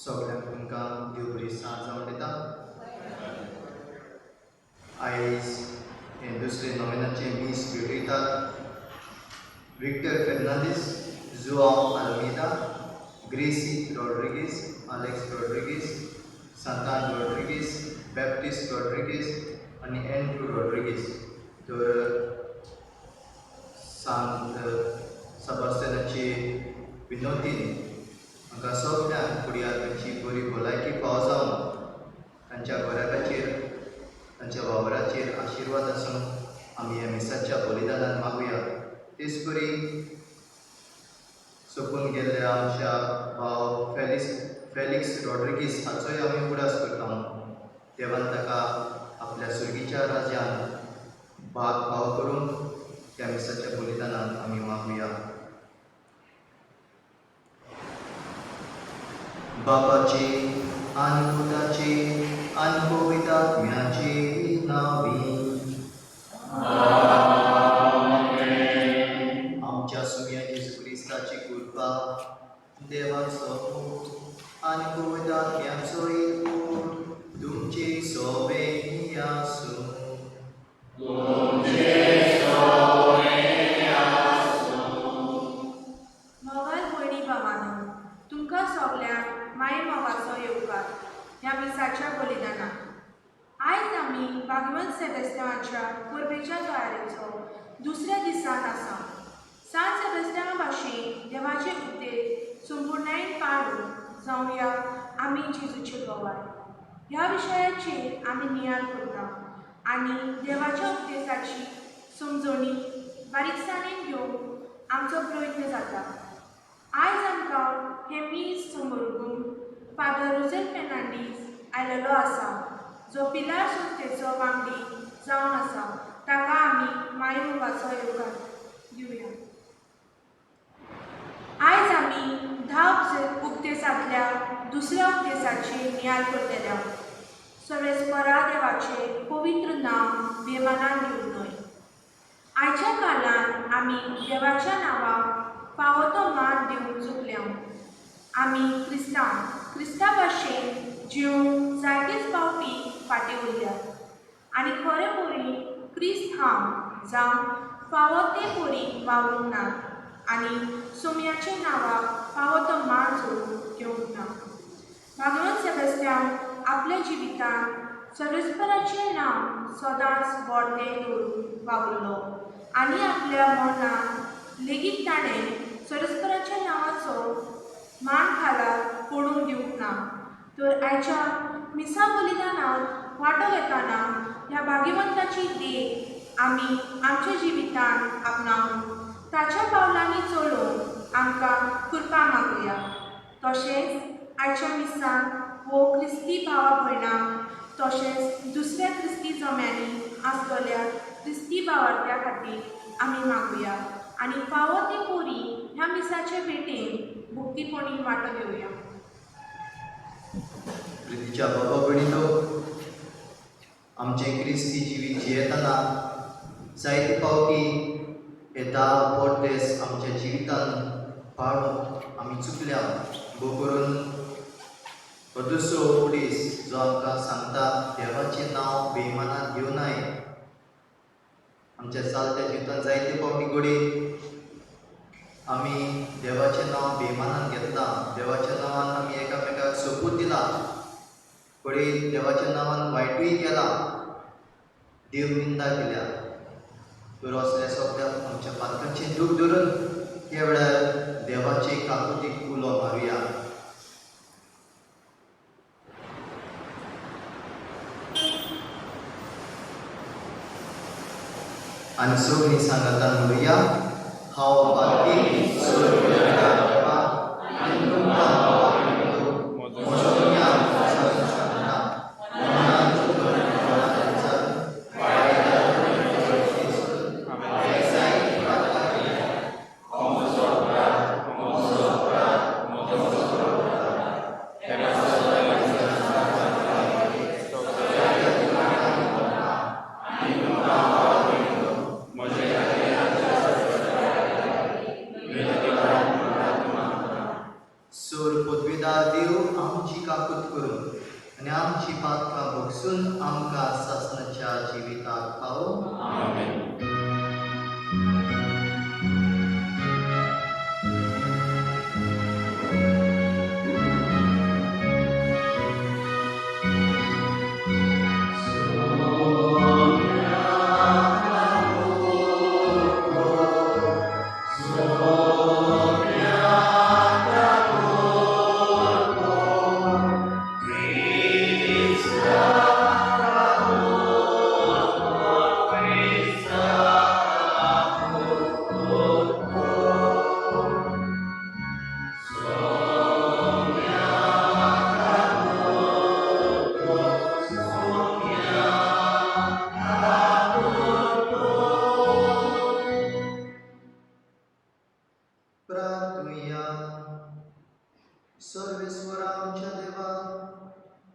सगळ्यांक तुमकां देव बरी साथ जावन दिता. आयज हें दुसरें नोवेनाचें मीस भेटयतात Victor Fernandes, Joao Almeida, Gracy Rodrigues, Alex Rodrigues, Santan Rodrigues, Baptist Rodrigues आनी एंड्रू रॉड्रिगीस. तर सांत सेबास्तियनाची विनोदीन हांकां सगळ्यांक फुडयार तांची बरी भलायकी फावो जावन तांच्या घराब्याचेर तांच्या वावराचेर आशिर्वाद आसून आमी ह्या मिसाच्या बलिदानान मागुया. तेच परी सोंपून गेल्ल्या आमच्या भाव फेलिक्स रॉड्रिगीस हाचोय आमी उगडास करता. देवान ताका आपल्या सुर्गीच्या राज्यान भाग फावो करून त्या मिसाच्या बलिदानान आमी मागुया. बापाचे आनी पुताचे आनी पवित्र आत्म्याचे नांवी. आमच्या सुम्या जेजू क्रिस्ताची कृपा, देवाचो मोग आनी पवित्र आत्म्याचो एकवट तुमचे सोबे आसूं. मोगाल भयणी भावानो, तुमकां सगल्यांक माये मोगाचो येवकार ह्या मिसाच्या बलिदानाक. आयज आमी भागवत सेबेस्त्यांवाच्या परबेच्या तयारेचो दुसऱ्या दिसान आसा. सांत सेबेस्त्यांवा भाशेन देवाचे उपदेश संपुर्णायेन पाळून जावया आमी जेजूचे गवाय. ह्या विशयाचेर आमी नियाळ करता आनी देवाच्या उपदेशाची समजणी बारीकसाणेन घेवन आमचो प्रयत्न जाता. आयज आमकां हें मीस समर्पून फादर रोझेल फेर्नांडीस आयलेलो आसा, जो पिलार संस्थेचो वांगडी जावन आसा. ताका आमी मायमोगाचो येवकार दिवया. आयज आमी 10 उपदेसांतल्या दुसऱ्या उपदेसाची नियाळ करतले. सर्वेस्परा देवाचें पवित्र नांव बेमानान घेवं न्हय. आयच्या काळांत आमी देवाच्या नांवाक फावो तो मान दिवंक चुकल्या. आमी क्रिस्तांव क्रिस्ता भाशेन जिवंक जायतेच फावटी फाटीं उरल्यात आनी खरे परी क्रिस्त हांव जावं फावो ते परी वावरूंक ना आनी सोम्याच्या नांवाक फावो तो मान जोडून घेवंक ना. भागवत सेबेस्त्यांव आपल्या जिवितांत सर्वेस्पराचें नांव सदांच व्हडलें दवरून वावुरलो आनी आपल्या मरणाक लेगीत ताणें सर्वेस्पराच्या नांवाचो मान खाला पडूंक दिवंक ना. तर आयच्या मिसा बलिदानांत वांटो घेतना ह्या भाग्यवंताची देख आमी आमच्या जिवितांत आपणावन ताच्या पावलांनी चलोवन आमकां कृपा मागुया. तशेंच आयच्या मिसांत हो क्रिस्ती भावा भयणांक तशेंच दुसऱ्या क्रिस्ती जम्यांनी आसतल्या क्रिस्ती भावार्थ्या खातीर आमी मागुया आनी फावो ते पोरी ह्या मिसाचे भेटेन भक्तीपणी वांटो घेवया. प्रितीच्या बाबा भयणीनो, आमचें क्रिस्ती जिवीत जियेतना जायते फावटी हे 10 पोड्डेस आमच्या जिवितान पाळूंक आमी चुकल्या. भोव करून हो दुसरो उपदेस जो आमकां सांगता देवाचें नांव बेमानान घेवं नाय. आमच्या चालत्या जिवितान जायते फावटी घडये आमी देवाचें नांव बेमानान घेतलां. देवाच्या नांवान आमी एकामेकाक सोपूत दिला, घडये देवाच्या नांवान वायटूय केलां, देव निंदा केल्या. तर असल्या सगळ्या आमच्या पातकांचें दूख धरून ह्या वेळार देवाचे काकुतीक उलो मारुया. आनी सगळीं सांगातान म्हणुया, हांव पाती देवा आनी तुमकां म्हजो सांगता सोर पदवेदार देव आमची काकूत करून आनी आमची पातकां भोगसून आमकां सासणाच्या जिविताक पावो. आमेन. सर्वेस्वरा आमच्या देवा,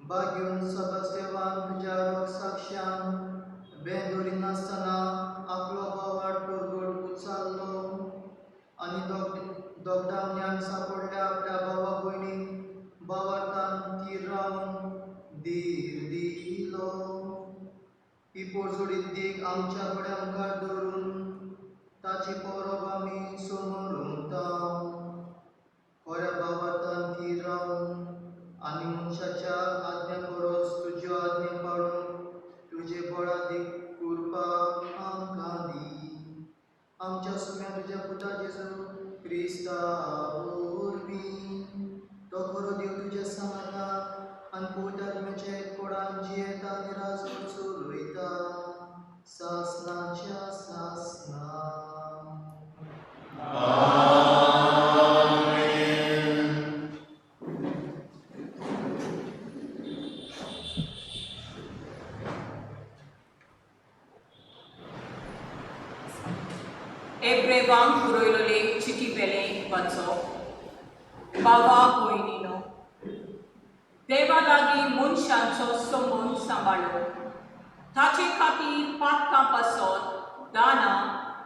बागेवन सबास्तेवान तुज्या रोगसाक्षान बें दवरिनासतना आपलो बोवाट परगट उचारलो आनी दोगडावण्यान सापडल्या आपल्या भावा भयणीक भावार्थान थीर रावन धीर दिलो. ही पोरजोडीत देख आमच्या फुड्या मुखार दवरून ताची परब आमी समोर खऱ्या भावार्थान थीर रावन आनी मनशाच्या आज्ञा परस तुज्यो आज्ञा पाळून तुजे बळादीक कृपा आमकां दी. आमच्या सुम्या तुज्या पुता जेजू क्रिस्ता वरवीं तो खरो देव तुज्या सांगाता आनी पवित्र आत्म्याच्या एकवटान जियेता आनी राजवट चलयता सासणाच्या सासणा. एब्रेवांक बरयलेले चिटी वेलें वाचप. बाबा भयणीनो, देवा लागीं मनशांचो संबंद सांबाळो ताचे खातीर पातकां पासत दानां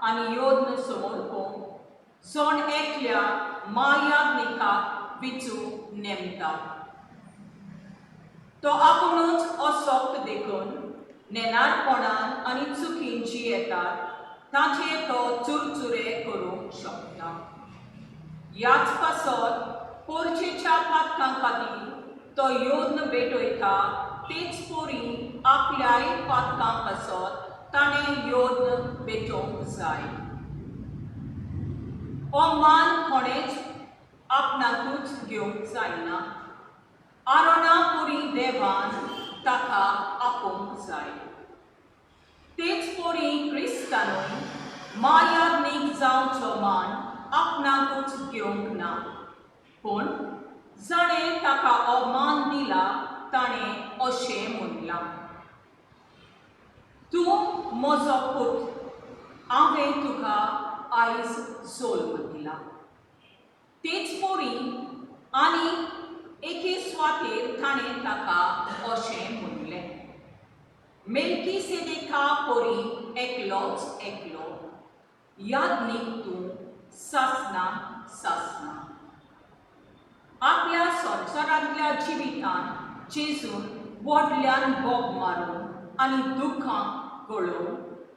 आनी योद्न समर्पूंक जण एकल्या मायाज्ञिकाक विचूंक नेमता. तो आपुणूच असक्त देखून नेणारपणान आनी चुकीन जियेतात ताचे तो चुरचुरे करूंक शकता. ह्याच पासत पोरचेच्या पातकां खातीर तो योद्न भेटयता, तेच परी आपल्याय पातकां पासत ताणें योद्न भेटोवंक जाय. हो मान कोणेच आपणाकूच घेवंक जायना, आरोना पुरी देवान ताका आपोवंक जाय. तेच परी क्रिस्तानूय मायाज्ञीक जावचो मान आपणाकूच घेवंक ना, पूण जाणें ताका हो मान दिला ताणें अशें म्हणलां, तूं म्हजो पूत, हांवें तुका आयज जल्म दिला. तेच परी आनी एके सुवातेर ताणें ताका अशें म्हणलें, मेल्की सेदेका परी एकलोच एकलो याज्ञीक तूं सासना सासना. आपल्या संवसारांतल्या जिवितान जेजून व्हडल्यान बोब मारून आनी दुख्खां गळोवन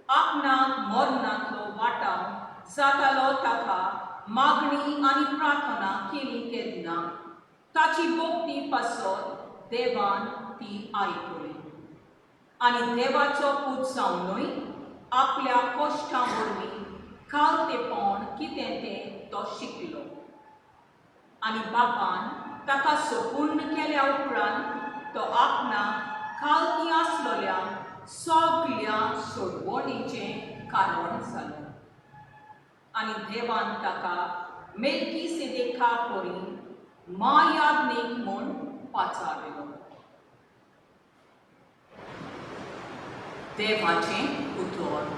आपणाक मरणांतलो वाटावंक जातालो ताका मागणी आनी प्रार्थना केली तेन्ना ताची भक्ती पासत देवान ती आयकली आनी देवाचो पूत जावनूय आपल्या कश्टां वरवीं खालतेपण कितें तें तो शिकलो आनी बापान ताका सपूर्ण केल्या उपरांत तो आपणाक खालती आसलेल्या सगल्या सोडवणीचें कारण जालो आनी देवान ताका मेल्की सेदेका परी मायाज्ञीक म्हूण पाचारलो. देवाचें उतर.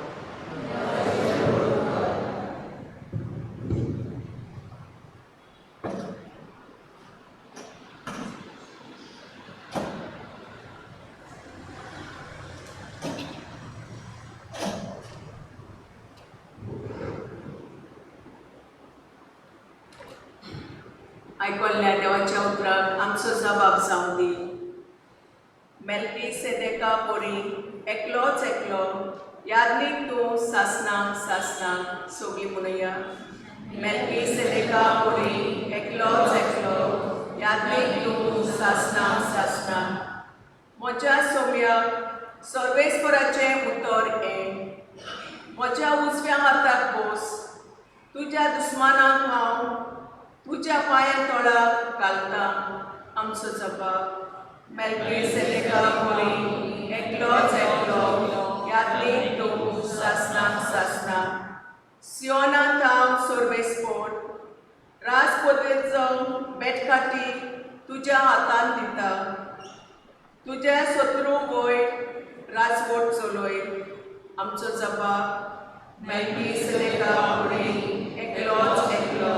आयकल्ल्या देवाच्या उतराक आमचो जबाब जावं दी. मेल्की सेदेका परी एकलोच एकलो याज्ञीक तूं सासनाक सासनाक. सगळीं म्हणुया, मेल्की सेदेका परी एकलोच एकलो याज्ञीक तूं सासनाक सासनाक. म्हज्या सोम्याक सर्वेस्पराचें उतर हें, म्हज्या उजव्या हाताक बस, तुज्या दुस्मानाक हांव तुज्या पांया तळाक घालता. आमचो जबाब, मेल्की सेदेका परी एकलोच एकलो याज्ञीक तूं सासनाक सासनाक. सियोना थावन सर्वेस्पोर राजपदवेचो बेटकाटी तुज्या हातान दिता, तुज्या शत्रू वयर राजवट चलय. आमचो जबाब, मेल्की सेदेका परी एकलोच एकलो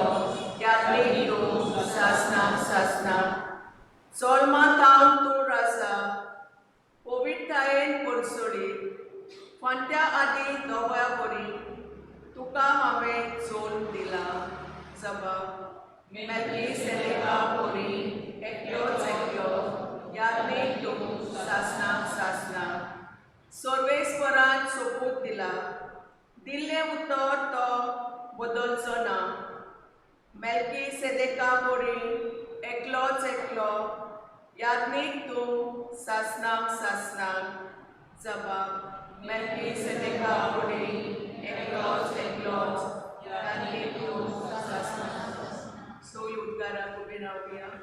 याज्ञीक तूं सासनाक सासनाक. जल्मा थावन तूं राजा, पवित्रतायेन परसोडीत, फांत्या आदीं दोव्या वरी तुका हांवें जल्म दिला. जबाब, मेल्की सेदेका परी एकलोच एकलो याज्ञीक तूं सासनाक सासनाक. सर्वेस्परान सोपूत दिला, दिल्लें उतर तो बदलचो ना. मेल्की सेदेका परी एकलोच एकलो याज्ञीक तूं सासनाक सासनाक. जबाब, मेल्की सेदेका परी एकलोच एकलोच याज्ञीक तूं सासनाक. सगळीं उद्गाराक उबी रावया.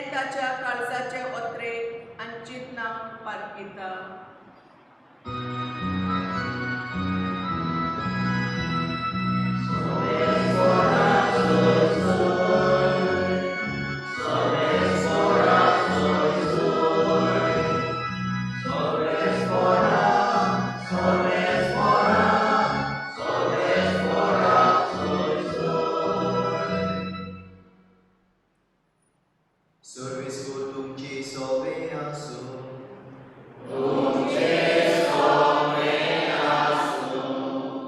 तें ताच्या काळजाचे ओत्रे आनी चिंतनां पारखिता. सर्वेस्पोर तुमची सोबे आसूं.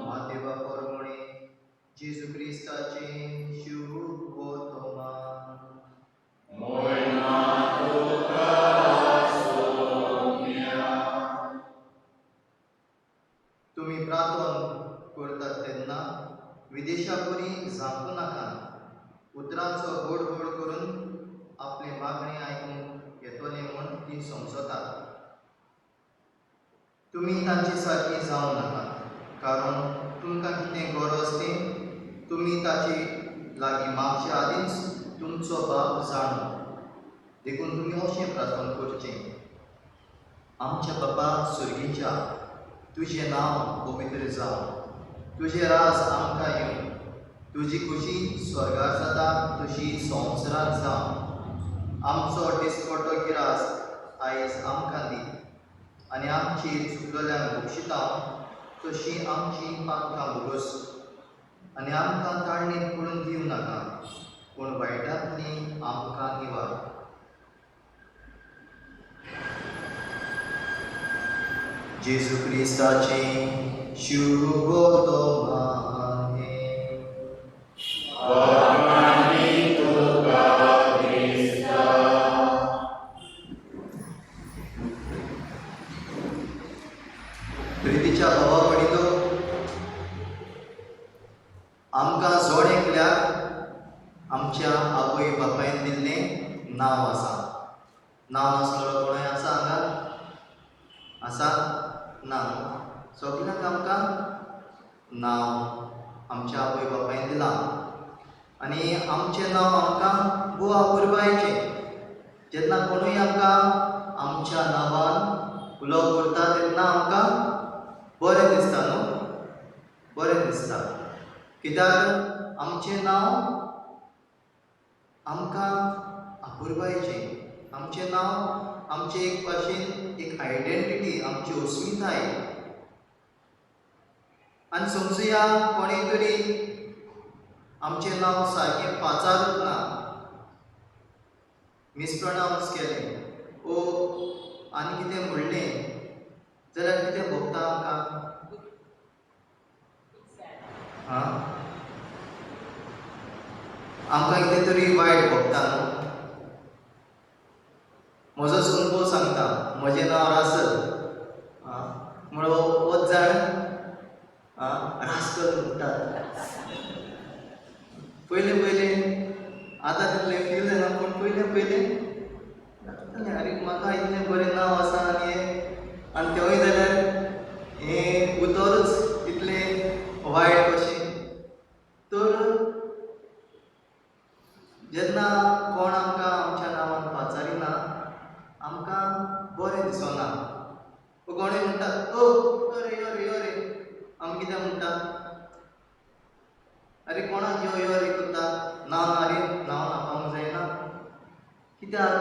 मातेवा पोरमुणे जेजू क्रिस्ताचे शुभ तोमान. तुमी प्रार्थन करतात तेन्ना विदेशापुरी झांकू नाका, उतरांचो गोड गोड करून आपली मागणी आयकूंक येतली म्हूण ती समजतात. तुमी तांचे सारकी जावं नाका, कारण तुमकां कितें गरज तें तुमी ताचे लागीं मागचे आदींच तुमचो बाप जाणो. देखून तुमी अशें प्रार्थन करचें: आमच्या बापा सुर्गीच्या, तुजें नांव पवित्र जावं, तुजें राज आमकां येवं, तुजी खुशी स्वर्गार जाता तशी संवसारांत जावं. आमचो दिसपटो गिरास आयज आमकां दी, आनी आमची चुकलेल्यांक बक्षिता तशी आमची पातकां भोगस, आनी आमकां ताळणीत पडून दिवं नाका, पूण वायटांतली आमकां निवार. जेजू क्रिस्ताचें शुभ तोमाने. प्रितीच्या भावा वडिलो, आमकां जोड एकल्याक आमच्या आवय बापायन दिल्लें नांव आसा. नांव नासलेलो कोणूय आसा हांगा? आसा ना? सगल्यांक आमकां नांव आमच्या आवय बापायन दिलां, आनी आमचें नांव आमकां भोव अपुरबायेचें. जेन्ना कोणूय आमकां आमच्या नांवान उलोवप करता तेन्ना आमकां बरें दिसता न्हू, बरें दिसता. कित्याक आमचें नांव आमकां अपुरबायेचें, आमचें नांव आमचें एक भाशेन एक आयडेंटिटी, आमची अस्मिताय. आनी समजुया कोणें तरी आमचें नांव सारकें पाचारूंक ना, मिसप्रनावन्स केलें ओ आनी कितें म्हणलें जाल्यार कितें भोगता आमकां? आं, आमकां कितें तरी वायट भोगता न्हू. म्हजोच अनुभव सांगता, म्हजें नांव रासल, आं म्हणून होच जाण आं रास्कल म्हणटात. पयलें पयलें आतां तितलें फील जायना, पूण पयलें पयलें जातालें, आरे म्हाका इतलें बरें नांव आसा आनी हें, आनी तेंवूय जाल्यार हें उतरूच इतलें वायट कशें. तर जेन्ना कोण आमकां आमच्या नांवान पाचारिना आमकां बरें दिसना. कोणूय म्हणटा, ओ यो रे यो रे यो रे, आमी कितें म्हणटा? आरे कोणाक यो यो रे करता? ना ना रे, नांव नापावंक जायना. कित्याक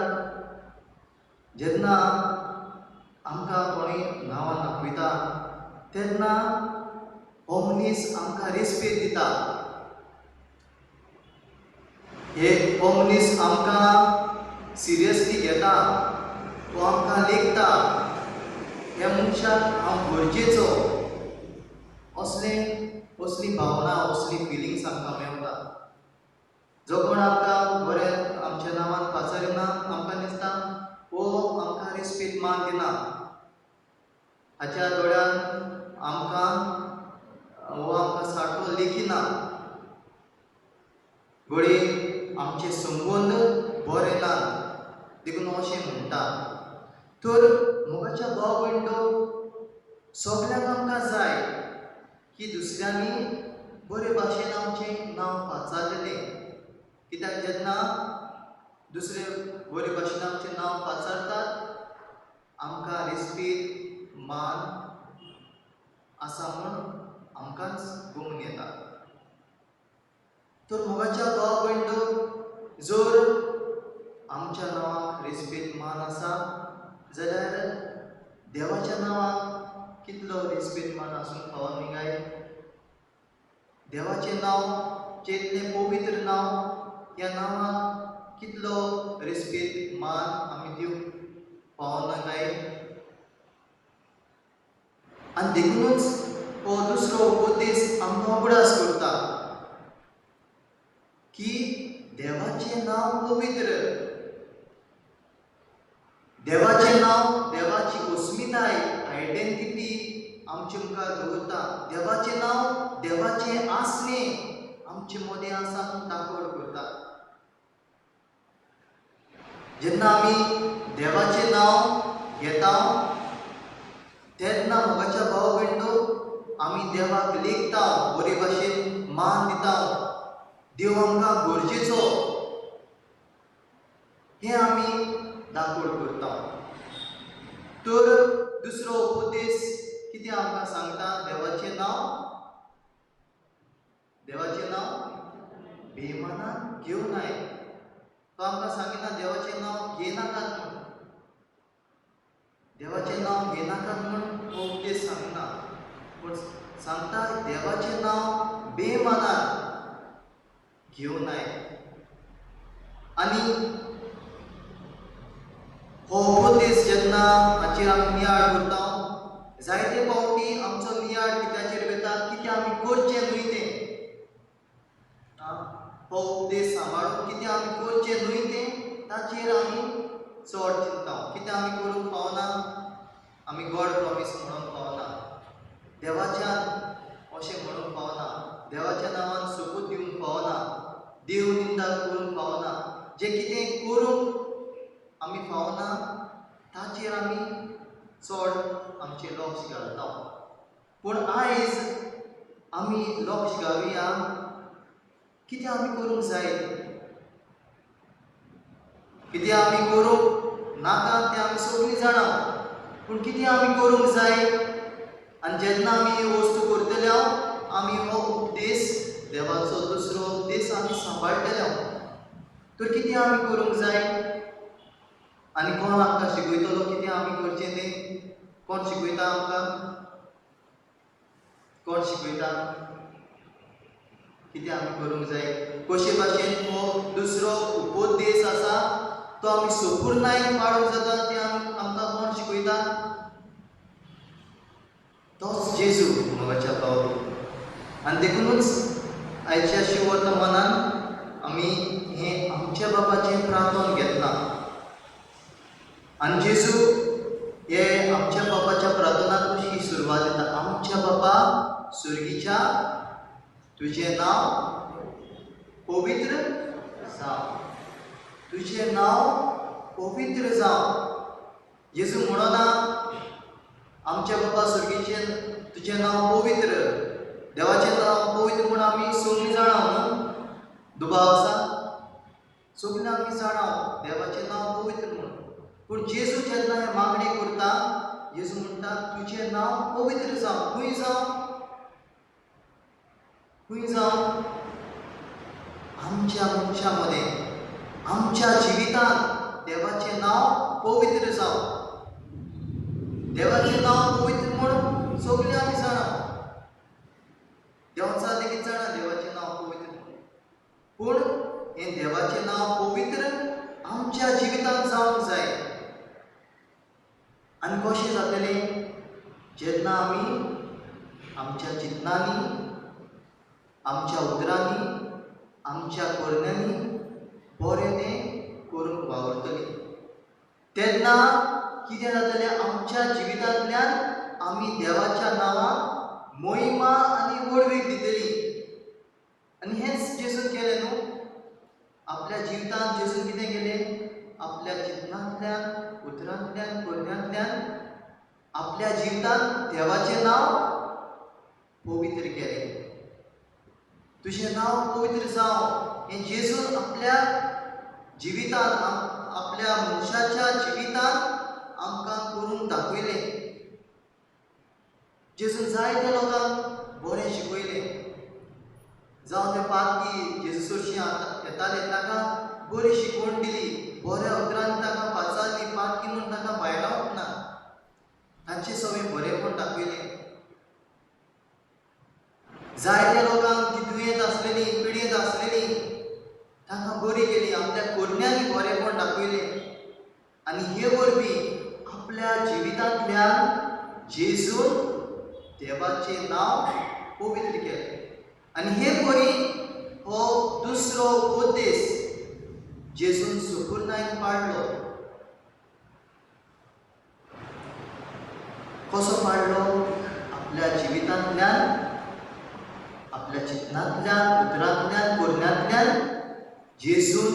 जेन्ना आमकां कोणूय नांवान आपयता तेन्ना हो मनीस आमकां रेस्पेद दिता, हे हो मनीस आमकां सिरियसली घेता, तो आमकां लेखता, ह्या मनशाक हांव गरजेचो, असले असली भावना, असली फिलिंग्स आमकां मेवता. जो कोण आमकां बरें आमच्या नांवान पाचारिना आमकां दिसता हो आमकां रेस्पेद मान दिना, हाच्या दोळ्यान आमकां हो आमकां सारको लेखिना, घडये आमचे संबंद बरे ना देखून अशें म्हणटा. तर मोगाच्या भाव भयणो, सगल्यांक आमकां जाय की दुसऱ्यांनी बरे भाशेन आमचें नांव पाचारलेलें. कित्याक जेन्ना दुसरे बरे भाशेन आमचें नांव पाचारतात, आमकां रेस्पेद मान आसा म्हूण आमकांच गोमून येता. तर मोगाच्या भाव भयणो, जर आमच्या नांवाक रेस्पेद मान आसा जाल्यार देवाच्या नांवाक कितलो रेस्पेद मान आसूंक फावो न्ही काय? देवाचें नांव जें इतलें पवित्र नांव, ह्या नांवाक कितलो रेस्पेद मान आमी दिवंक पावना काय? आनी देखुनूच हो दुसरो उपदेश आमकां उगडास करता की देवाचें नांव पवित्र, देवाचें नांव देवाची अस्मिताय, आयडेंटिटी आमचे मुखार दवरता. देवाचें नांव देवाचें आसणें आमचे मदें आसा म्हूण दाखोवड करता. जेन्ना आमी देवाचें नांव घेता तेन्ना मोगाच्या भाव भयणो, आमी देवाक लेखता, बरे भाशेन मान दिता. देव आमकां गरजेचो हें आमी दाखोवड करता. तर दुसरो उपदेश कितें आमकां सांगता? देवाचें नांव, देवाचें नांव बेमानान घेवं नाय. तो आमकां सांगिना देवाचें नांव घेयनाकात म्हूण. देवाचें नांव घेयनाकात म्हूण हो उपदेश सांगना, पूण सांगता देवाचें नांव बेमानान घेवं नाय. आनी हो उपदेश जेन्ना हाचेर आमी नियाळ करता, जायते फावटी आमचो नियाळ कित्याचेर वता? कितें आमी करचें न्हय तें. हो उपदेश सांबाळून कितें आमी करचें न्हय तें, ताचेर आमी चड चिंतता. कितें आमी करूंक पावना? आमी गॉड प्रॉमीस म्हणूंक पावना, देवाच्यान अशें म्हणूंक पावना, देवाच्या नांवान सोपूत दिवंक पावना, देव निंदा करूंक पावना. जें कितें करूंक आमी पावना ताचेर आमी चड आमचें लक्ष घालता. पूण आयज आमी लक्ष घालुया कितें आमी करूंक जाय, कितें आमी करूंक नाका तें आमी सगळीं जाणा, पूण कितें आमी करूंक जाय. आनी जेन्ना आमी ही वस्तू करतले, आमी हो उपदेश, देवाचो दुसरो उपदेश आमी सांबाळटले. तर कितें आमी करूंक जाय आनी कोण आमकां शिकयतलो कितें आमी करचें तें? कोण शिकयता आमकां? कोण शिकयता कितें आमी करूंक जाय? कशे भाशेन हो दुसरो उपदेश आसा तो आमी सपुर्णायेन पाळूंक जाता तें आमकां कोण शिकयता? तोच जेजू, मोगाच्या पावलो. आनी देखुनूच आयच्या शिवर्तमानान आमी हें आमच्या बापाचें प्रार्थन घेतलां. आनी जेजू हे आमच्या बापाच्या प्रार्थनाक कशी सुरवात दिता? आमच्या बापा सुर्गीच्या, तुजें नांव पवित्र जावं, तुजें नांव पवित्र जावं. जेजू म्हणना आमच्या बापा सुर्गीचें तुजें नांव पवित्र. देवाचें नांव पवित्र म्हूण आमी सगळीं जाणा न्हू? दुबाव आसा? सगळीं आमी जाणा देवाचें नांव पवित्र म्हूण. पूण जेजू जेन्ना हें मागणें करता, जेजू म्हणटा तुजें नांव पवित्र जावं. खंय जावं? खंय जावं? आमच्या मनशां मदें, आमच्या जिवितांत देवाचें नांव पवित्र जावं. देवाचें नांव पवित्र म्हूण सगळीं आमी जाणा, देंवचार लेगीत जाणा देवाचें नांव पवित्र म्हूण. पूण हें देवाचें नांव पवित्र आमच्या जिवितांत जावंक जाय. आनी कशें जातलें? जेन्ना आमी आमच्या चिंतनांनी, आमच्या उतरांनी, आमच्या करण्यांनी बरें तें करूंक वावुरतलीं, तेन्ना कितें जातलें? आमच्या जिवितांतल्यान आमी देवाच्या नांवाक महिमा आनी व्हडवीक दितली. आनी हेंच जेजून केलें न्हू? आपल्या जिवितांत जेजून कितें केलें? आपल्या चिंतनांतल्यान, उतरांतल्यान, करण्यांतल्यान आपल्या जिवितांत देवाचें नांव पवित्र केलें. तुजें नांव पवित्र जावं हें जेजून आपल्या जिवितांत, आपल्या मनशाच्या जिवितांत आमकां करून दाखयलें. जेजून जायत्या लोकांक बरें शिकयलें. जावं ते पातकी जेजू सरशीं येताले तांकां बरी शिकवण दिली, बऱ्या उतरांनी तांकां पाचारली, पातकी म्हूण तांकां भायरावंक ना, तांचे सवें बरेंपण दाखयलें. जायत्या लोकांक जी दुयेंत आसलेलीं, पिडेंत आसलेलीं, तांकां बरी केली, आपल्या करण्यांनी बरेंपण दाखयलें. आनी हे वरवीं आपल्या जिवितांतल्यान जेजून देवाचें नांव पवित्र केलें. आनी हे परी हो दुसरो उपदेश जेजून सुपुर्नायन पाडलो. कसो पाडलो? आपल्या जिवितांतल्यान, आपल्या चिंतनांतल्यान, उतरांतल्यान, करण्यांतल्यान जेजून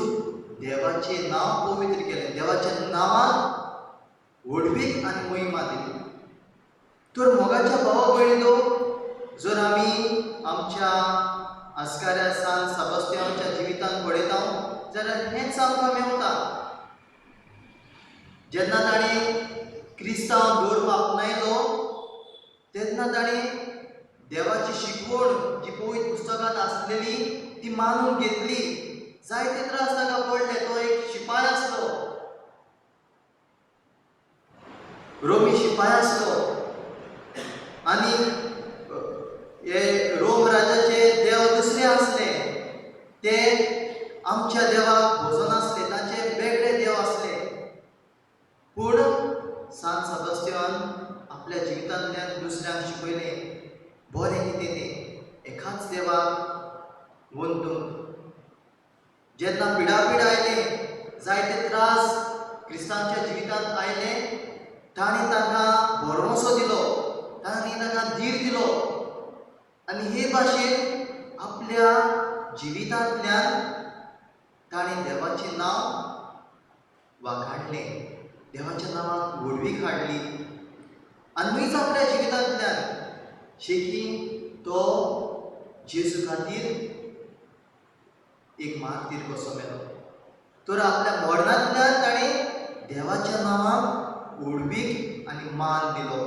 देवाचें नांव पवित्र केलें, देवाच्या नांवाक व्हडवीक आनी महिमा दिली. तर मोगाच्या भावा भयणीनो, जर आमी आमच्या आस्काऱ्या सान साबास्तियांच्या जिवितांत पळयता जाल्यार हेंच आमकां मेवता. जेन्ना ताणें क्रिस्तांव धर्म आपणायलो तेन्ना ताणें देवाची शिकवण जी पवित्र पुस्तकांत आसलेली ती मानून घेतली. जायते त्रास ताका पडले. तो एक शिपाय आसलो, रोमी शिपाय आसलो आनी हे रोम राजाचे देव दुसरे आसले, ते आमच्या देवाक भोजनासले, तांचे वेगळे देव आसले. पूण सान साबास्तियान आपल्या जिवितांतल्यान दुसऱ्यांक शिकयलें बरें कितें तें, एकाच देवाक वंदूंक. जेन्ना पिडापीड आयले, जायते त्रास क्रिस्तांच्या जिवितांत आयले, ताणें तांकां भरवंसो दिलो, तांणी तांकां धीर दिलो. आनी हे भाशेन आपल्या जिवितांतल्यान ताणें देवाचें नांव वाखाणलें, देवाच्या नांवाक व्हडवीक हाडली. आनी आपल्या जिवितांतल्यान शेकी तो जेजू खातीर एक मार्तीर कसो मेलो. तर आपल्या मरणांतल्यान ताणें देवाच्या नांवाक व्हडवीक आनी मान दिलो.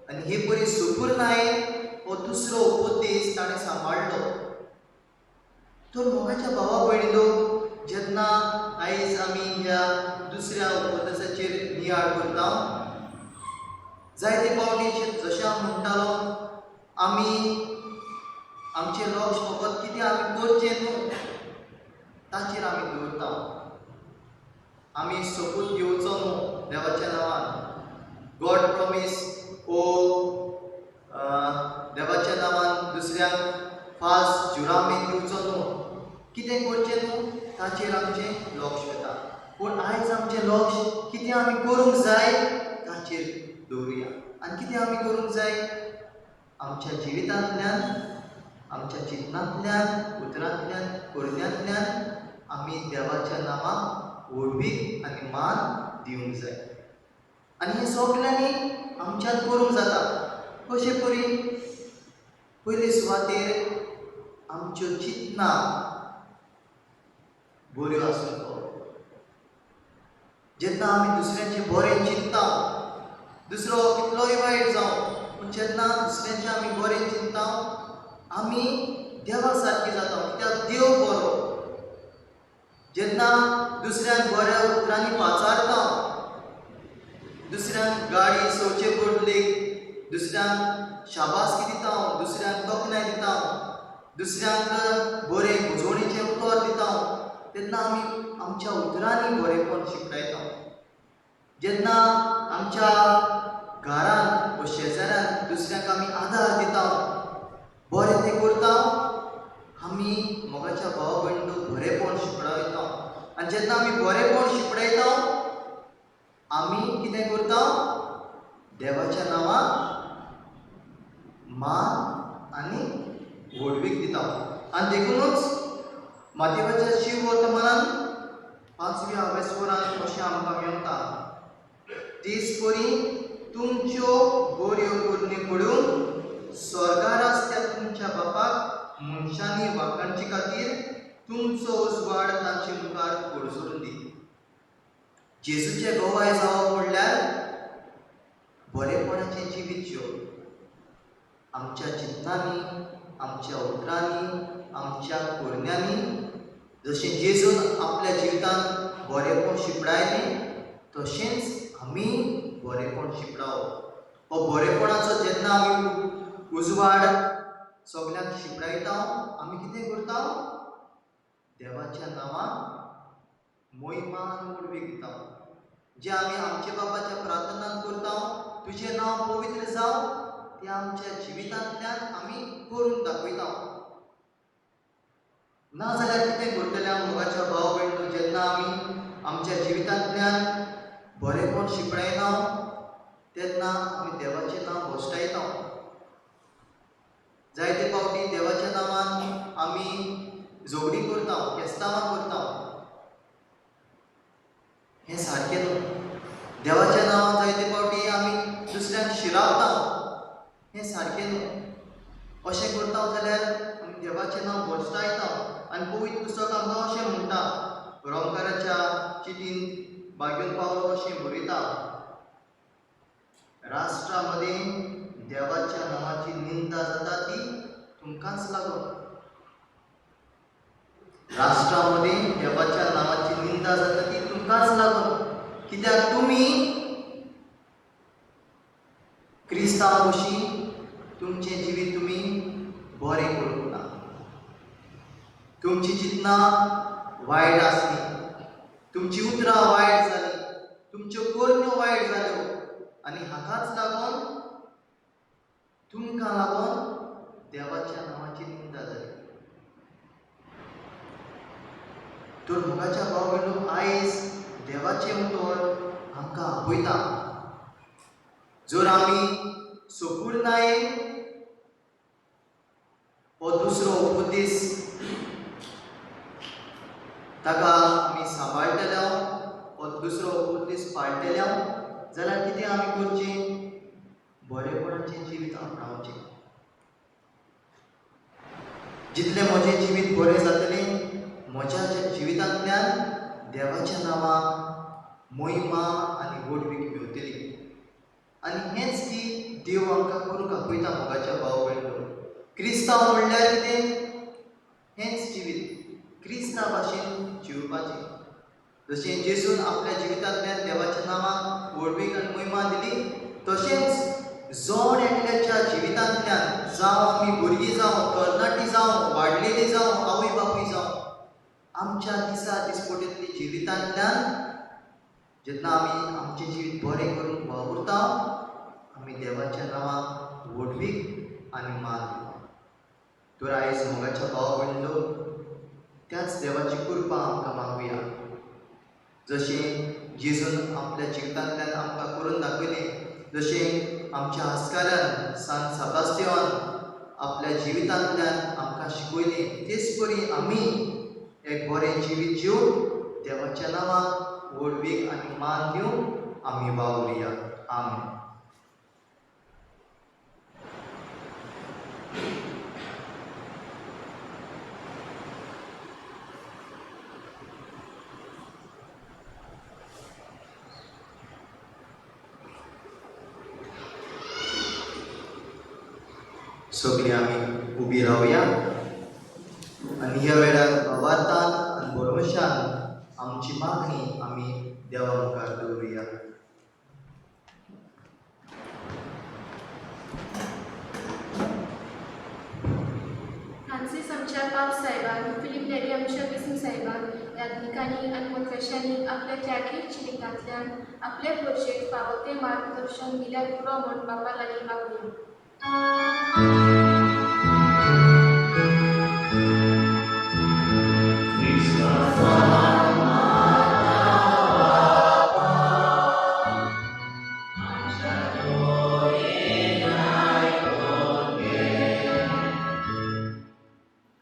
आनी हे परी सुपुर्नायेन हो दुसरो उपदेश ताणें सांबाळ्ळो. तर मोगाच्या भावा भयणीनो, जेन्ना आयज आमी ह्या दुसऱ्या उपदेशाचेर नियाळ करता, जायते फावटी जशें हांव म्हणटालो, आमी आमचें लक्ष फकत कितें आमी करचें न्हू ताचेर आमी दवरता. आमी सोपूत घेवचो न्हू देवाच्या नांवान, गॉड प्रॉमीस ओ देवाच्या नांवान दुसऱ्यांक फास्ट जुरामेन दिवचो न्हू, कितें करचें न्हू ताचेर आमचें लक्ष वता. पूण आयज आमचें लक्ष कितें आमी करूंक जाय ताचेर दवरुया. आनी कितें आमी करूंक जाय? आमच्या जिवितांतल्यान, आमच्या चिंतनांतल्यान, उतरांतल्यान, करण्यांतल्यान आमी देवाच्या नांवाक व्हडवीक आनी मान दिवंक जाय. आनी हें सगल्यांनी आमच्यान करूंक जाता. कशें परी? पयले सुवातेर आमच्यो चिंतना बऱ्यो आसूंक फावो. जेन्ना आमी दुसऱ्यांचें बरें चिंतता, दुसरो कितलोय वायट जावं, पूण जेन्ना दुसऱ्यांचें आमी बरें चिंतता, आमी देवा सारकी जाता, कित्याक देव बरो. जेन्ना दुसऱ्यांक बऱ्या उतरांनी पाचारता, दुसऱ्यांक गाडी सोवचे पडली दुसऱ्यांक शाबासकी दिता, दुसऱ्यांक तोखणाय दिता, दुसऱ्यांक बरें बुजवणेचें उतर दिता, तेन्ना आमी आमच्या उतरांनी बरेंपण शिकयता. जेन्ना आमच्या घरांत वा शेजाऱ्यांत दुसऱ्यांक आमी आदार दिता, बरें तें करता, आमी मोगाच्या भाव भयणीक बरेंपण शिकडायता. आनी जेन्ना आमी बरेंपण शिकडायता, आमी कितें करता? देवाच्या नांवाक मान आनी व्हडवीक दिता. आनी देखुनूच मातेवाच्या शिव वर्तमानान 5व्या अवेस्वरान अशें आमकां मेवता, तेच परी तुमच्यो बऱ्यो करण्यो पळोवन स्वर्गार आसत्या तुमच्या बापाक मनशांनी वाखाणचे खातीर तुमचो उजवाड तांचे मुखार पर्जळूं दी. जेजूचे गवाय जावप म्हणल्यार बरेपणाचें जिवीत जिवप. आमच्या चिंतनांनी, आमच्या उतरांनी, आमच्या करण्यांनी जशें जेजून आपल्या जिवितांत बरेपण शिंपडायलें तशेंच आमी बरेपण शिंपडावप. हो बरेपणाचो जेन्ना आमी उजवाड सगल्यांक शिंपडायता आमी कितें करता? देवाच्या नांवान मोहिमा आनी उडवी दिता. जे आमी आमच्या बाबाच्या प्रार्थनान करता, तुजें नांव पवित्र जावं, तें आमच्या जिवितांतल्यान आमी करून दाखयता. ना जाल्यार कितें करतलें मोगाच्या भाव भयण? जेन्ना आमी आमच्या जिवितांतल्यान बरेपण शिंपडायना तेन्ना आमी देवाचें नांव भश्टायता. जायते फावटी देवाच्या नांवान आमी झगडीं करता, केस्तांवां करता. हें सारकें न्हू. देवाच्या नांवान जायते फावटी आमी दुसऱ्यांक शिरावता, हें सारकें न्हू. अशें करता जाल्यार आमी देवाचें नांव भश्टायता. आनी पवित्र पुस्तक आमकां अशें म्हणटा, रोमकाराच्या चिटीन बागेवन पावलो अशें बरयता, राष्ट्रा मदीं देवाच्या नांवाची निंदा जाता ती तुमकांच लागून. राष्ट्रा मदीं देवाच्या नांवाची निंदा जाता ती तुमकांच लागून, कित्याक तुमी क्रिस्तांव कशी तुमचें जिवीत तुमी बरें करूंक ना. तुमची चिंतनां वायट आसली, तुमची उतरां वायट जालीं, तुमच्यो करण्यो वायट जाल्यो आनी हाकाच लागून तुमकां लागून देवाच्या नांवाची निंदा जाली. तर मोगाच्या भाव भयणो, आयज देवाचें उतर आमकां आपयता. जर आमी सपूर्णायेन हो दुसरो उपदेश ताका आमी सांबाळटले, हो दुसरो उपदेश पाळटले जाल्यार कितें आमी करचें? बरेपणाचें जिवीत आपणावचें. जितलें म्हजें जिवीत बरें जातलें, म्हज्या जिवितांतल्यान देवाच्या नांवाक महिमा आनी व्हडवीक मेवतली. आनी हेंच की देव आमकां करूंक आपयता. मोगाच्या भाव भयणो, क्रिस्तांव म्हणल्यार कितें? हेंच जिवीत क्रिस्ता भाशेन जिवपाचें. जशें जेजून आपल्या जिवितांतल्यान देवाच्या नांवाक व्हडवीक आनी महिमा दिली, तशेंच जण एकल्याच्या जिवितांतल्यान, जावं आमी भुरगीं जावं, तरणाटी जावं, वाडलेली जावं, आवय बापूय जावं, आमच्या दिसा दिसपट्यांतल्या जिवितांतल्यान जेन्ना आमी आमचें जिवीत बरें करून वावुरता, आमी देवाच्या नांवाक व्हडवीक आनी मान दिता. तर आयज मोगाच्या भाव भयणो, त्याच देवाची कृपा आमकां मागुया. जशें जेजून आपल्या जिवितांतल्यान आमकां करून दाखयलें, जशें आमच्या आस्कारान सान सेबास्तियान आपल्या जिवितांतल्यान आमकां शिकयलें, तेच परी आमी एक बरें जिवीत जिवन देवाच्या नांवाक व्हडवीक आनी मान दिवन आमी वावुरया. आमेन. सगळीं आमी उबी रावया आनी ह्या वेळार भावार्थान आनी भरवशान आमची मागणी आमी देवा मुखार दवरुया. फ्रांसीस आमच्या पाप साहेबान, फिलीप नेरी आमच्या बिस्म साहेबान, याज्ञिकांनी आनी मोत्रेशांनी आपल्या त्यागी जिवितांतल्यान आपले पुरशेक फावो तें मार्गदर्शन दिल्यार पुरो म्हूण बापा लागीं मागुया.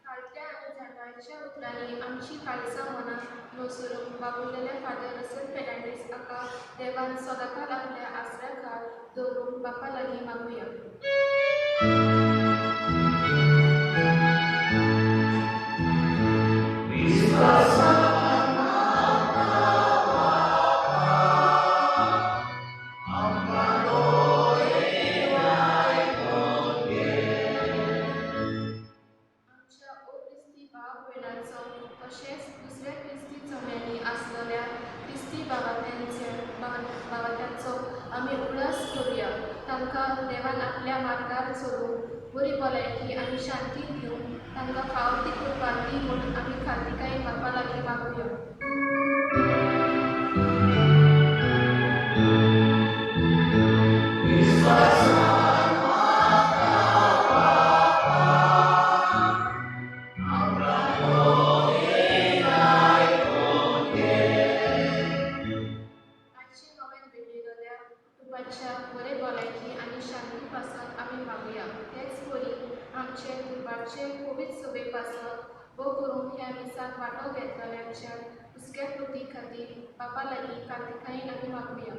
काळत्या आनी जाणवायेच्या उतरांनी आमची काळजां मनां नसरून बाबुल्लेल्या फादर रसल फेर्नांडीस हाका देवान सदांकाल आपल्या आसऱ्या खाल दवरूंक बापा लागीं मागुया. तशेंच दुसऱ्या क्रिस्ती चोम्यांनी आसलेल्या क्रिस्ती भावात्यांचो आमी उगडास करुया. तांकां देवान आपल्या मार्गार चलूंक बरी भलायकी आनी शांती दिवन तांकां फाव ती कृपा दी म्हूण आमी खातिकायेन बापा लागीं मागुया. आजचे नव्यान भेटयलेल्या कुटुंबाच्या बरे भलायकी आनी शांती पासत आमी मागुया. तेच परी आमचे दुर्बारचे कोवीड सभे पासत भोव करून ह्या मिसाक वांटो घेतलेल्यांच्या हुस्क्या कृती खातीर बापा लागीं कार्तिकायेन आमी मागुया.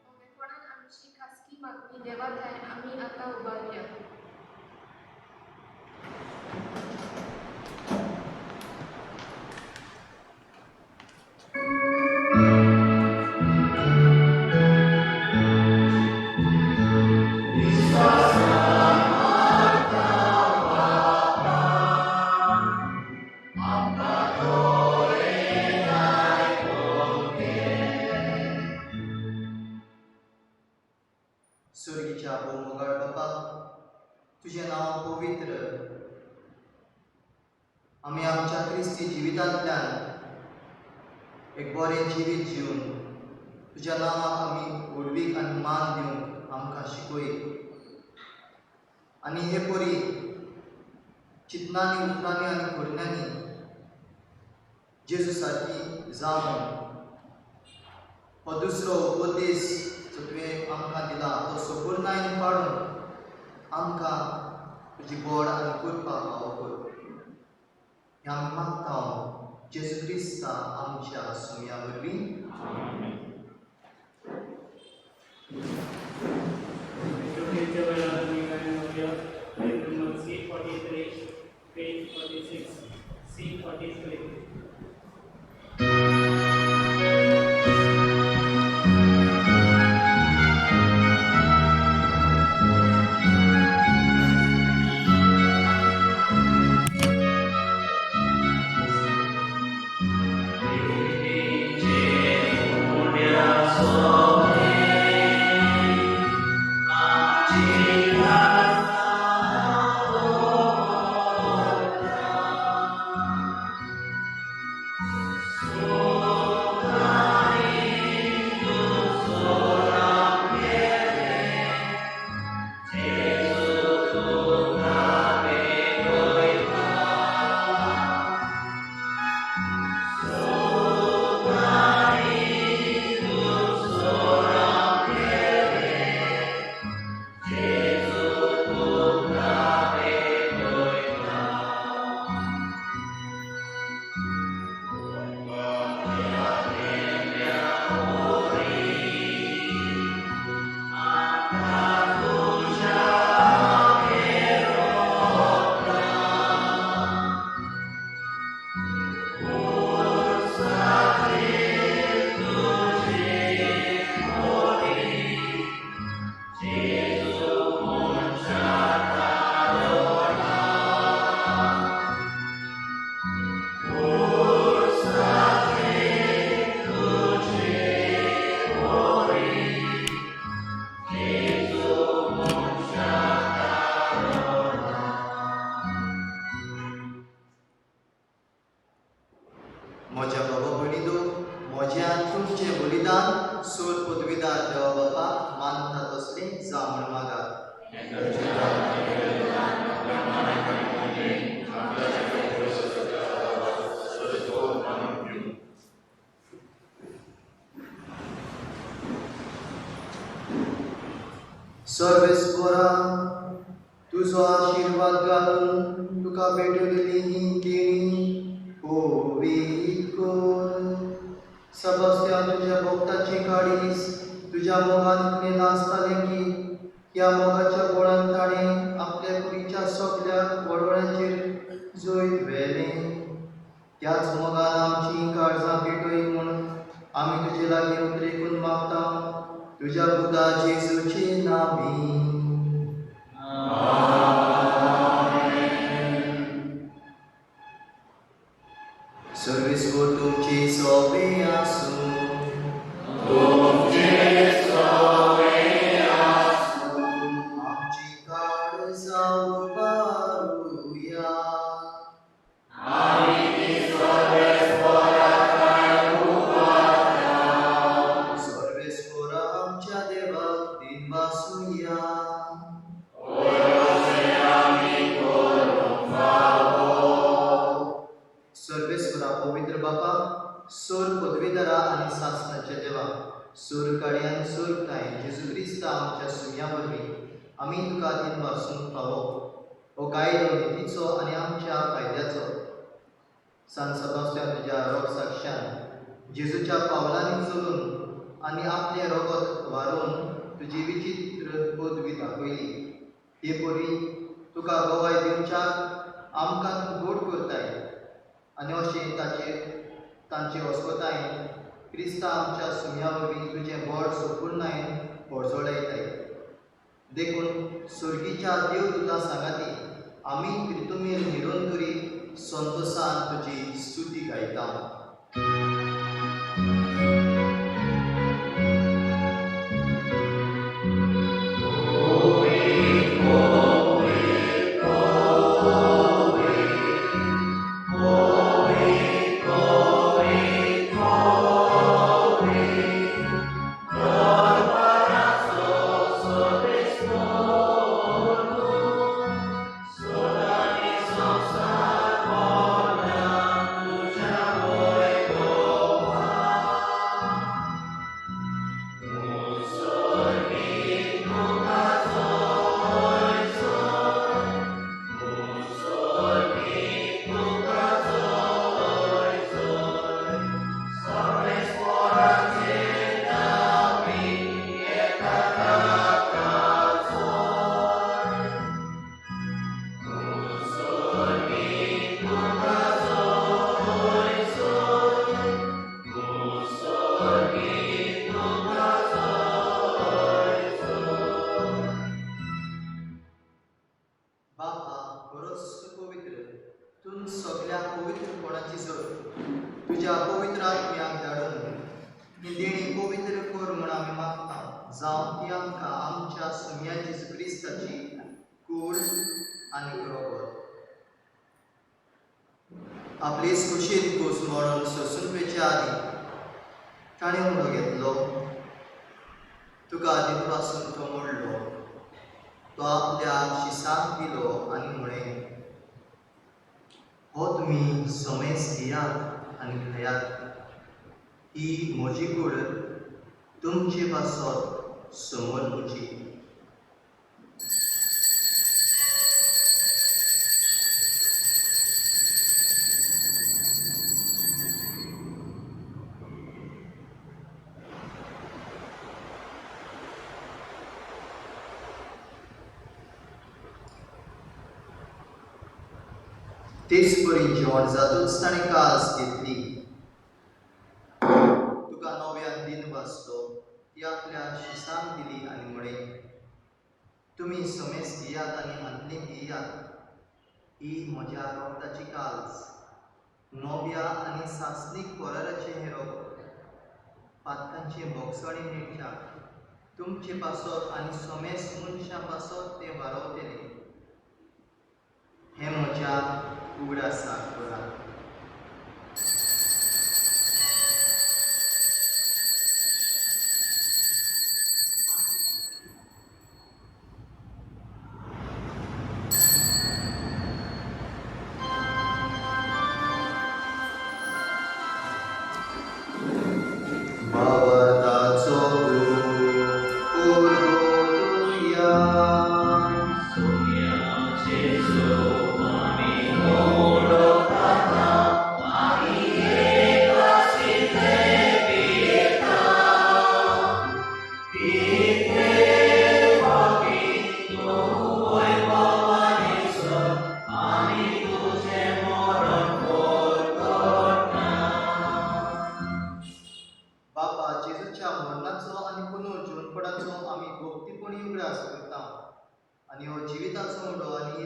ओमेपणान आमची खासगी मागणी देवा ठांय आमी आतां उबारुया. सुर्गीच्या भोव मोगाळ बापा, तुजें नांव पवित्र. आमी आमच्या क्रिस्ती जिवितांतल्यान एक बरें जिवीत जिवन तुज्या नांवाक आमी व्हडवीक आनी मान दिवंक आमकां शिकय आनी हे परी चिंतनांनी, उतरांनी आनी करण्यांनी जेजू सारकी जावन हो दुसरो उपदेश जो तुवें आमकां दिला तो सपुर्णायेन पाळून आमकां तुजी गोड आनी कृपा फावो कर. हें आमी मागता जेजू क्रिस्ता आमच्या सुमया वरवीं. Number C43, page 46, C43. म्हज्या बाबा भयणीनो, म्हजें आनी तुमचें बलिदान सोर पदवीदार देवा बापाक मानता तसलें जावं म्हूण मागात. सर्वेस्परा, तुजो आशिर्वाद घालून तुका भेटवलेली ही देणी पवित्र कर. सबस्त्या तुज्या भक्ताची काळीज तुज्या मोगान इतलें नाचतालें की ह्या मोगाच्या बोळान ताणें आपल्या कुडीच्या सगल्या वळवळ्यांचेर जैत व्हेलें त्याच मोगान आमचीं काळजां पेटय म्हूण आमी तुजे लागीं उतरेकून मागता तुज्या पुता जेजूचे नांवी. सर्वेस्पर तुमची सोबे आसूं. आमची काळजां उबारुया. सर्वेस्पर आमच्या देवाक दिनवासुया. सर्वेस्परा पवित्र बापा, सोर पदवीधरा आनी सासणाच्या देवा, सोर काळी आनी सोर ताय जेजू क्रिस्ता आमच्या सुम्या वरवीं आमी तुका दिनवासूंक फावो. हो कायदो नितीचो आनी आमच्या फायद्याचो. सान सबास्त्यान तुज्या रोग साक्षान जेजूच्या पावलांनी चलून आनी आपलें रोगत वारोवन तुजी विचित्र पदवी दाखयली. ते परी तुका गवाय दिवच्याक आमकां तूं गोड करताय आनी अशें ताचेर तांचे अस्पतायेन क्रिस्ता आमच्या सुम्या वरवीं तुजें बोड संपूर्णायेन पोरजोळयताय. देखून सुर्गीच्या देवदूता सांगाती आमी त्रितुमेर निरंतरी संतोसान तुजी स्तुती गायता. बापा खरोच तूं पवित्र, तूं सगल्या पवित्रपणाची जोड. तुज्या पवित्र आत्म्याक धाडून ही देणी पवित्र कर म्हूण आमी मागता, जावं ती आमकां आमच्या सुम्या जेजू क्रिस्ताची कूड आनी रोगत. आपले कुशीन कूस मोडून सोसून पेच्या आदीं ताणें उडो घेतलो, तुका दिनवासून तो मोडलो, तो आपल्या शिसांक दिलो आनी म्हळें, हो तुमी समेज घेयात आनी खायात, ही म्हजी कूड तुमचे पासत समर्पुची. तेच परी जेवण जातूच ताणें कास घेतली, तुका नव्यान दिन वाचलो, ती आपल्या शिसांक दिली आनी म्हळें, तुमी समेज घेयात आनी हांतली पियात, ही म्हज्या रोगताची काल्स, नव्या आनी सासणीक कराराचें हें रोगत, पातकांचें बोगसणें मेळच्याक तुमचे पासत आनी समेज मनशां पासत तें वारवतलें. हें म्हज्या उगडासाक करात. भावार्थाचो उर्बो तुया. सुम्याचे आमी मोडो.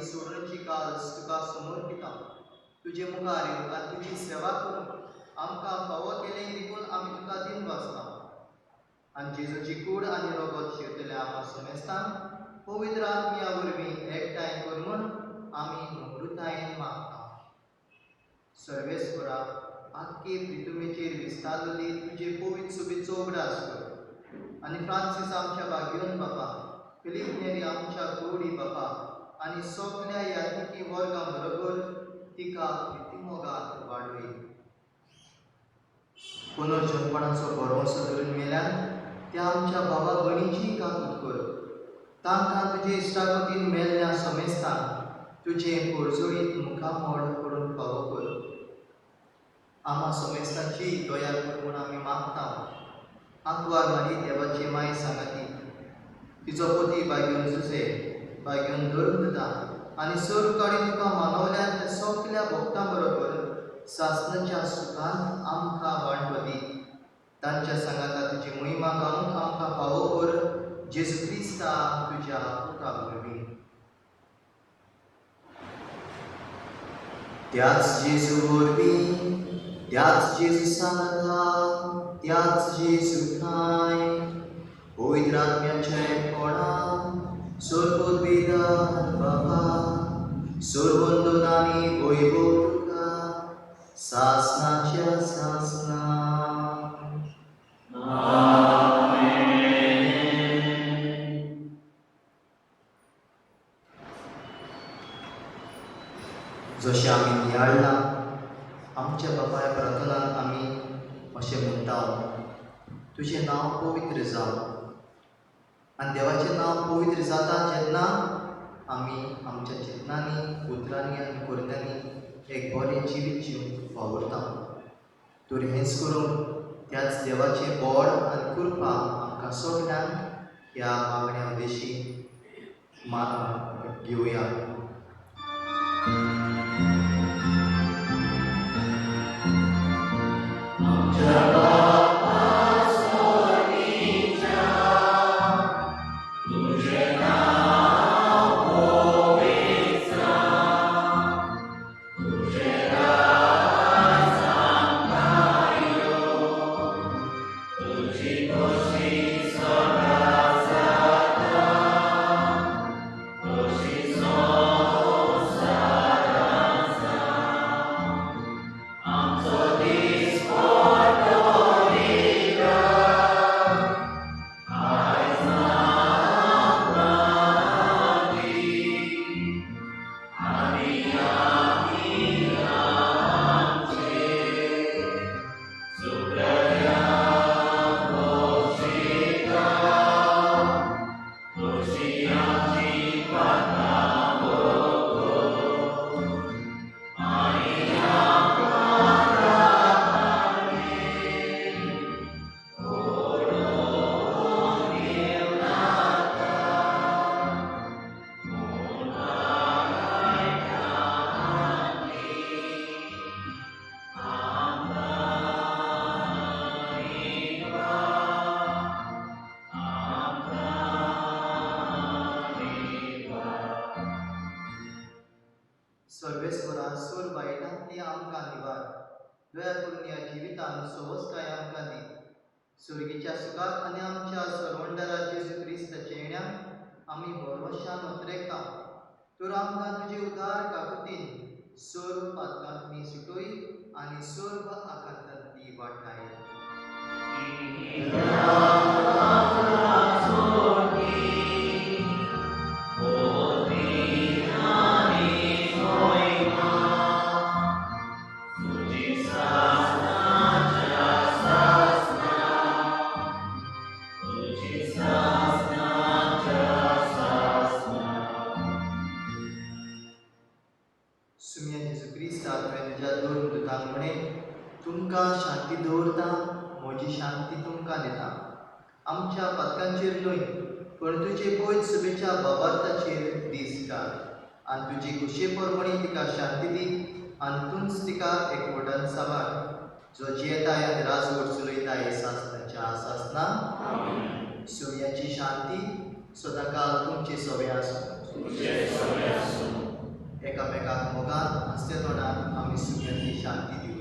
सोडणीची काज तुका समर्पिता. तुजे मुखार आनी तुजी सेवा करूंक आमकां फावो केलें देखून आमी तुका दिन वाचता. आनी जेजूची कूड आनी रोगत शिरतल्या आमा समेस्तांक पवित्र आत्म्या वरवीं एकठांय कर म्हूण आमी नम्रतायेन मागता. सर्वेस्वरा, आख्खे प्रितुमेचेर विस्तारलेली तुजे पवित्र सुबेचो उगडास कर आनी फ्रांसीस आमच्या भाग्योन बापा, फिलीप नेरी आमच्या गोडी बापा आनी सगल्या यात्रिकी वर्गां बरोबर तिका प्रितीमोगात वाडय. पुनर्जनपणाचो भरवंसो धरून मेल्यान त्या आमच्या बाबा भयणीची काकूत कर. तांकां तुजे इश्टागतीन मेल्ल्या समेस्तांक तुजें पोरजोळीत मुखामळ करून फावो कर. आमा समेस्तांची दया कर म्हूण आमी मागता. आंकवार मारी देवाची माय सांगाती, तिचो पती बागेवन जुजे बागेवन धरून दिता आनी सर्व काडी तुका मानवल्यान त्या सगल्या भक्तां बरोबर सासणाच्या सुखान आमकां वांटो दी. तांच्या सांगाता तुजी महिमा गावंक आमकां फावो कर, जेजू क्रिस्ता तुज्या पुता वरवीं. त्याच जेजू वरवीं, त्याच जेजू सांगाता, त्याच जेजू ठांय पवित्र आत्म्याच्या एकपणान सर्वोद्वेदान बाबा सर्वंदनानी वैभव तुका सासनाच्या सासना. जशें आमी नियाळ्ळां आमच्या बापाय प्रार्थनान आमी अशें म्हणटा, तुजें नांव पवित्र जावं. आनी देवाचें नांव पवित्र जाता जेन्ना आमी आमच्या चिंतनांनी, उतरांनी आनी करण्यांनी एक बरें जिवीत जिवंक वावुरता. तर हेंच करून त्याच देवाचें बोड आनी कृपा आमकां सगल्यांक ह्या मागण्या उद्देशी घेवया. सर्वेस्वरा सोर वायटांतली आमकां निवार, दया करून ह्या जिवितान सवसकाय आमकां दी. सुर्गीच्या सुखाक आनी आमच्या सरवंडरा जेजू क्रिस्ताच्या येण्याक आमी भरवशान उतरेकता. तर आमकां तुजे उदार काकुतीन सर्व पातकांतली सुटय आनी सर्व आकांतांतली वाटाय. सुम्या जेजू क्रिस्ता तुवें तुज्या दोन दुतांक म्हणें, तुमकां शांती दवरता, म्हजी शांती तुमकां दिता. आमच्या पातकांचेर न्हय पूण तुजे पयत सुबेच्या बाबार्थाचेर दीस घाल आनी तुजी खुशे प्रमाणे तिका शांती दी आनी तूंच तिका एकवटान सांबाळ, जो जियेताय आनी राजवट चलयताय सासणाच्या सासना. सुम्याची शांती सदांकाल तुमचे सवे आसूं. एकामेकाक मोगान हांसत्या तोंडान आमी सुग्यांची शांती दिवया.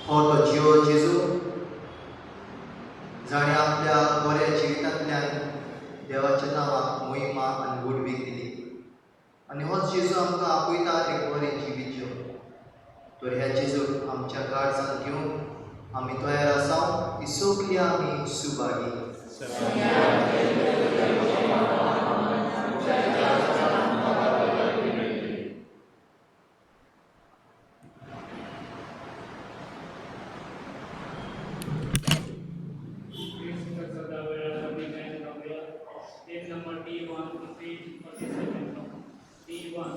हो तो जियो जेजू जाणें आपल्या बऱ्या जिवितांतल्यान देवाच्या नांवाक मोहिमा आनी व्हडवीक दिली आनी होच जेजू आमकां आपयता एक बरें जिवीत जिवंक. तर ह्या जेजूक आमच्या काळजांत घेवंक आमी तयार आसा. ही सगळी आमी Subhagi. Page number D1, page 47. D1.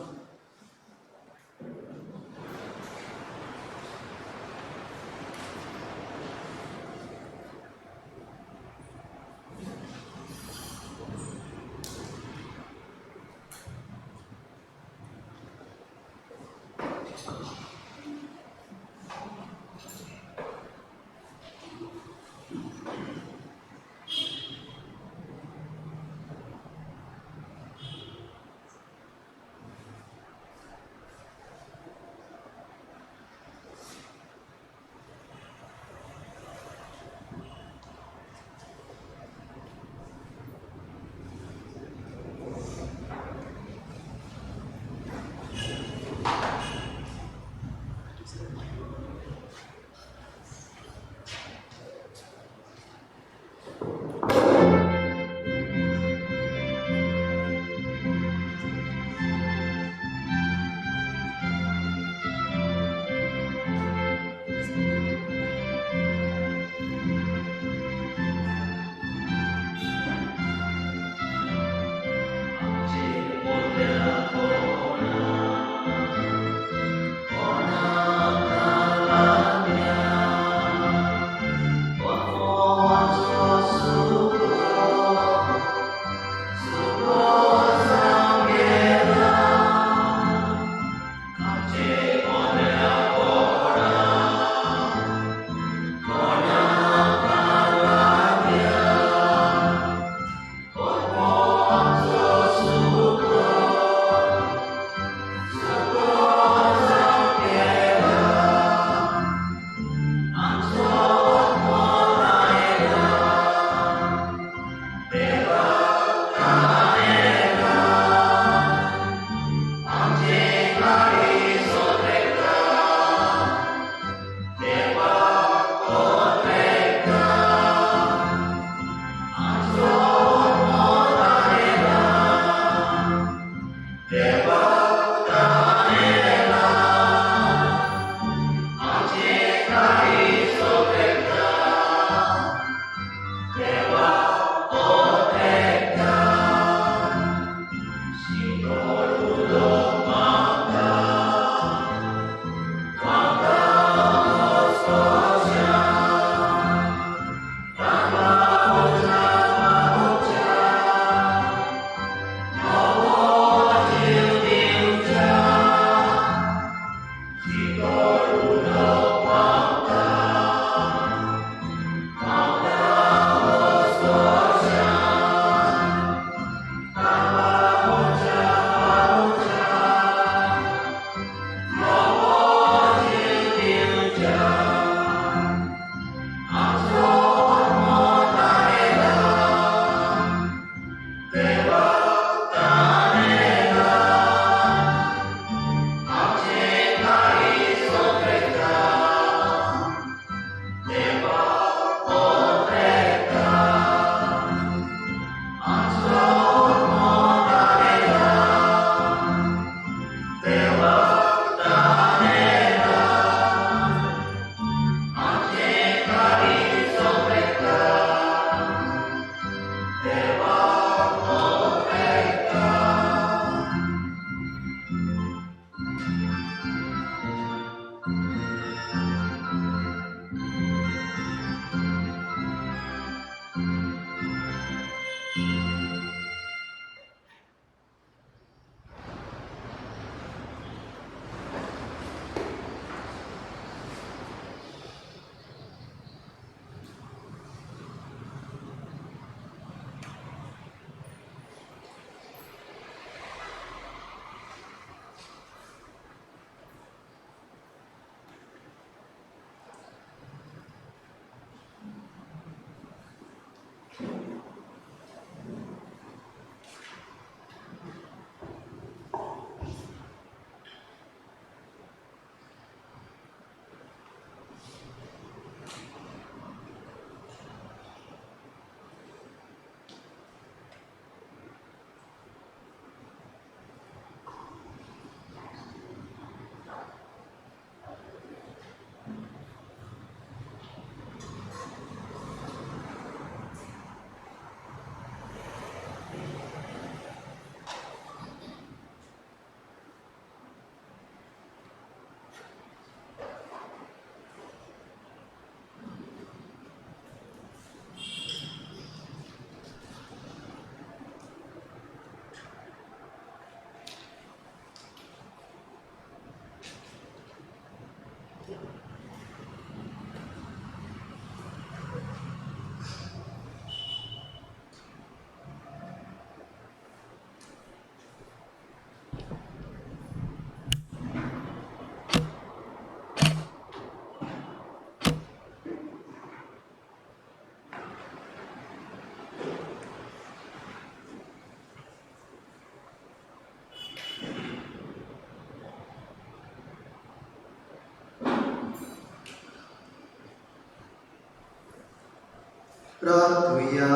प्रार्थुया.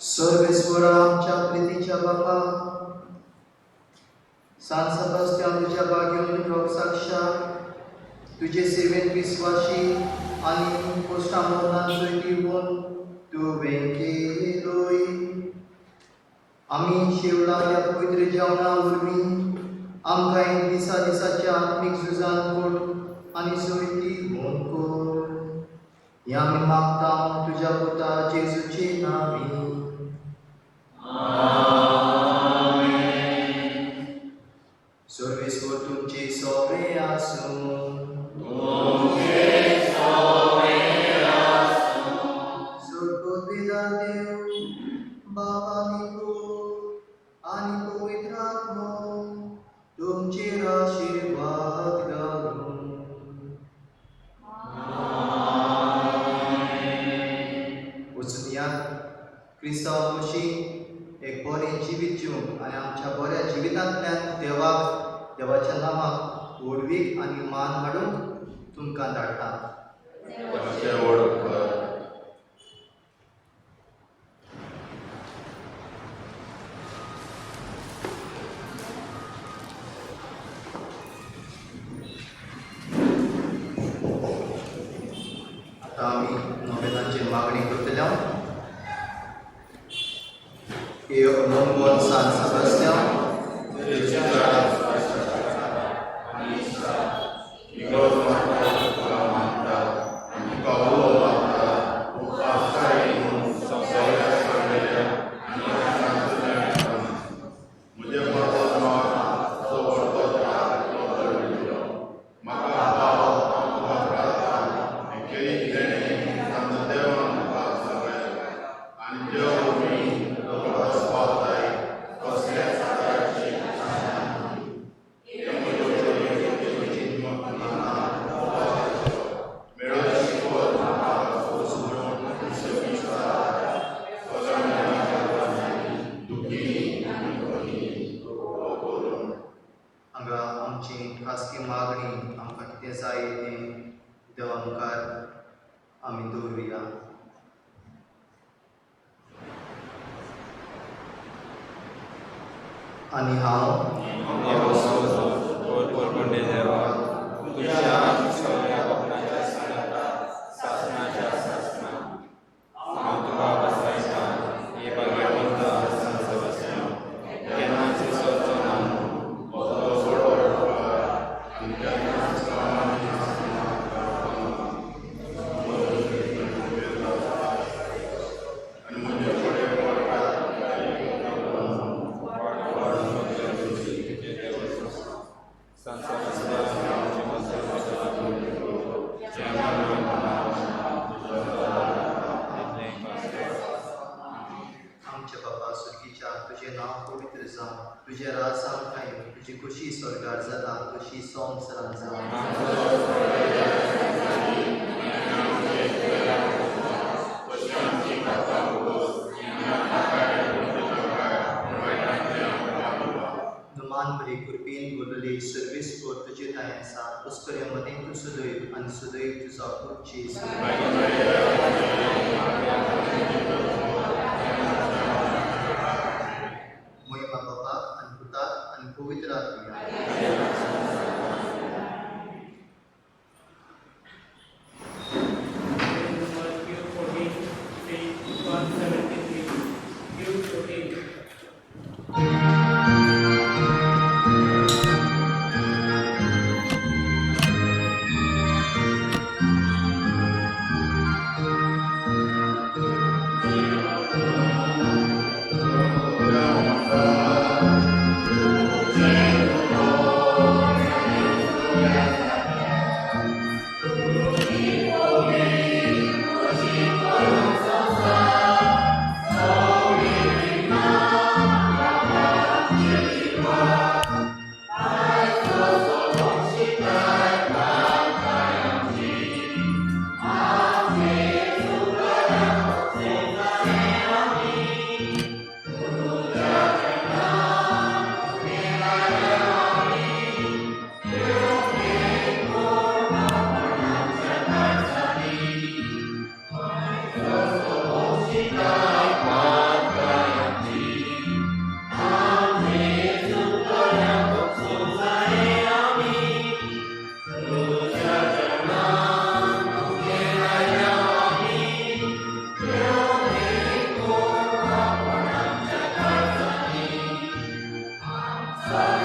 सर्वेस्वरा आमच्या प्रितीच्या बापा, सान सेबास्तियांव तुज्या भाग्योन रोगसाक्षा तुजे सेवेन विस्वाशी आनी कोश्टा मरणान दिवन तुवें केलोय. आमी शेवला ह्या पवित्र जेवणा वरवीं आमकां दिसा दिसाच्या आत्मीक झुजान कोट आनी सोयती मोन कर. ह्या आमी मागता तुज्या पुता जेजूचे नांवी. सर्वेस्वर तुमचे सोबे आसूं. स्वर्गोद्वेदा देव बाबा आनी पूत आनी पवित्र आत्मो तुमचेर आशिर्वाद घालूं. वचून या क्रिस्तांव कशी एक बरें जिवीत जिवंक आनी आमच्या बऱ्या जिवितांतल्यान देवाक देवाच्या नांवाक व्हडवीक आनी मान हाडूंक तुमकां धाडटा. आतां आमी नोवेनाची मागणी करतले. अलोंगोन सान सेबास्तियांव हांगा आमची खासगी मागणी आमकां कितें जाय तें देवा मुखार आमी दवरुया. आनी हांव देवा तुज्या सगळ्या कोंकणाच्या सासणाच्या सासणा हांव तुका बसायता हे भाग्यवंत सान सेबास्तियांव केन्नाच विसरचो ना. सान सेबास्तियांव आमचे आमच्या बापा सुर्गीच्या तुजें नांव पवित्र जावं, तुजें राज आमकां येवं, तुजी खुशी स्वर्गार जाता तशी संवसारांत जावं. नुमान बरी कृपेन बोलली सर्वेस्पर तुजे ठांय आसा, अस्तुऱ्यां मदीं तूं सुदैव आनी सुदैव तुजो पूत जेजू. मोहिमा बापाक आनी पुताक आनी पवित्र आत्म्याक. Number Q14, page 173. Q14. Yeah. San